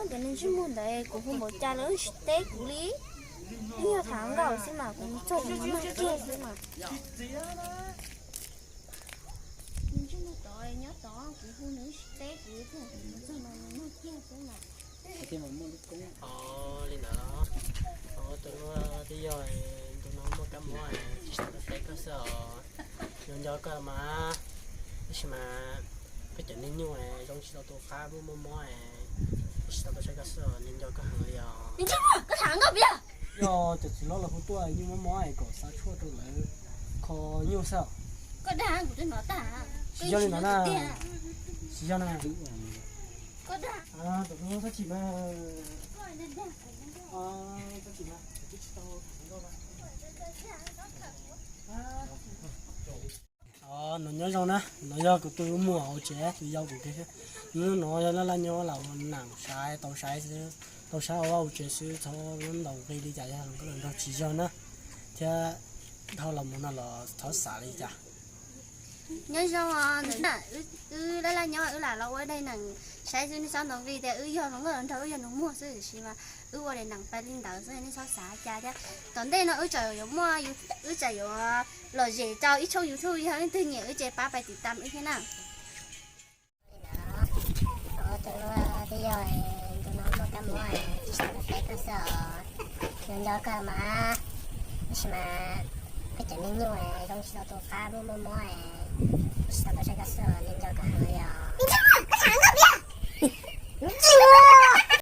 Cov niag ntsej muag ntawd kuv hu npaum cas los wb tsis teb kuv li. Wb yog tham nkauj xwb mas kuv mus txog kuv mam nug kiag xwb mas. Ntsej muag tod nyob tod kuv hu nws wb tsis teb kuv li, kuv mus txog mas nws nug kiag xwb mas. Li ntawd, tus hlub twb yog ntu no muaj kab mob tsis tau teb koj xwb os. Nco nco koj mas, tab sis mas koj cov niag nyuj zoo tsis tau tus qab, muaj mob mob, tsis tau tau saib koj xwb os, nco nco koj heev li os. Koj tham nkauj puas yog? Yog cov txiv hlob los hu tuaj nyuj mob mob es kom xa tshuaj rau lawv kho nyuj xwb. Koj dag kuv twb hnov tag. Tsis yog li ntawd na. Tsis yog na. Koj dag. Tus hlub txhob chim mas. Txhob chim mas, twb tsis tau tham nkauj. Nov nyob zoo na, nov yog kuv tus muam hauv tsev, tus yau kuv kiag. Hnub no yog laj laj nyob los ua nam saib, tau saib xwb, tau saib ua hauv tsev xwb, txhob ntaus nqi li cas, yog hluas nkauj hluas nraug tsis yog na, thiab dhau los mus no los txhob xav li cas. Nyob zoo os, wb laj laj nyob wb lam los ua dai nees saib xwb, nej txhob ntaus nqi tias wb yog hluas nkauj hluas nraug, wb yog nus muag xwb, tiam sis mas wb ua dai nees pais li ntawd xwb, nej txhob xav cas thiab. Tom ntej no wb tseem yuav muaj, wb tseem yuav lom zem rau ib tshooj YouTube, yog leej twg nyiam wb ces pab pais tiv tam wb thiab na. Tus hlub twb yog ntu no muaj kab mob tsis tau teb koj xwb os. Nco nco koj mas, tab sis mas koj cov niag nyuj zoo tsis tau tus qab, muaj mob mob, tsis tau tau saib koj xwb os, nco nco koj heev li os.